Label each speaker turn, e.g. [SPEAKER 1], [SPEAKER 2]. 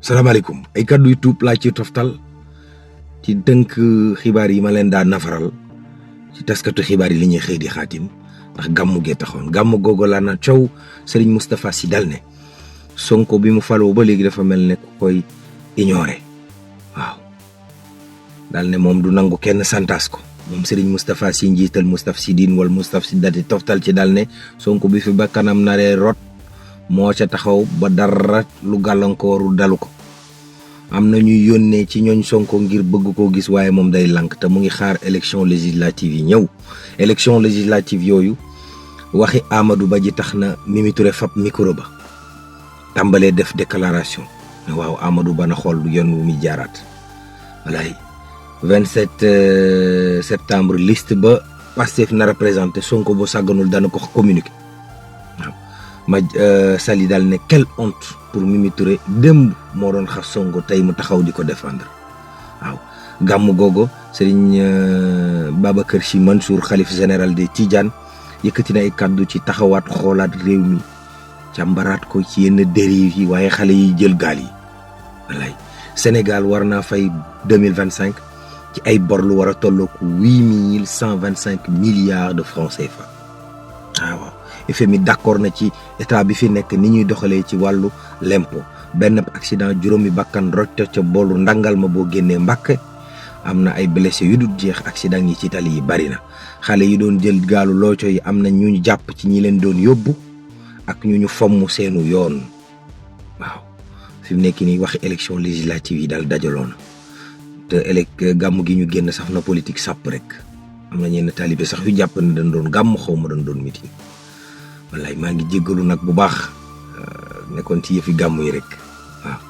[SPEAKER 1] salaamaaleykum ay kàddu yu tuub laa ci toftal ci dënk xibaar yi ma leen daa nafaral ci taskatu xibaar yi li ñuy xëy di xaatim ndax gàmmu gee taxoon gàmmu googu laa na coow Serigne Moustapha Sy dal ne Sonko bi mu faloo ba léegi dafa mel ne ku koy ignoré waaw dal ne moom du nangu kenn santaas ko moom Serigne Moustapha Sy njiital Moustapha Sy diin wala Moustapha Sy dati toftal ci dal ne Sonko bi fi ba kanam naree rot moo ca taxaw ba dara lu gàllankooru dalu ko am na ñuy yónnee ci ñooñ Sonko ngir bëgg koo gis waaye moom day lank te mu ngi xaar élection législative yi ñëw élection législative yooyu waxi Amadou Ba ji tax na Mimi Touré fab micro ba tàmbalee def déclaration ne waaw Amadou Ba na xool yoon wu muy jaaraat walaay 27 septembre liste ba Pastef na représenté Sonko boo sàgganul dana ko communiqué waaw ma Sali daal ne quelle honte pour Mimi Touré démb moo doon xas Sonko tey mu taxaw di ko défendre waaw gàmmu googu Serigne Babacar Sy Mansour xalif général des Tidiane yëkkati na ay kàddu ci taxawaat xoolaat réew mi càmbaraat ko ci yenn dérive yi waaye xale yi jël gaal yi wallaay Sénégal war naa fay 2025 ci ay bor lu war a tolloo ko 8125 milliards de francs CFA waaw FMI d'accord na ci état bi fi nekk ni ñuy doxalee ci wàllu l'impôt benn accident juróomi bakkan rocco ca boolu ndangal ma boo génnee Mbàkke am na ay blessé yu dul jeex accident yi ci tali yi bari na xale yi doon jël gaalu looco yi am na ñu ñu jàpp ci ñi leen doon yóbbu ak ñu fomm seenu yoon waaw fi mu nekk nii waxi élection législative yi daal dajaloo na te gàmmu gi ñu génn saf na politique sàpp rek am na ñenn taalibe sax yu jàpp ne dañ doon gàmm xaw ma doon meeting wallaay maa ngi jéggalu nag bu baax nekkoon ci yëfi gàmmu yi rek waaw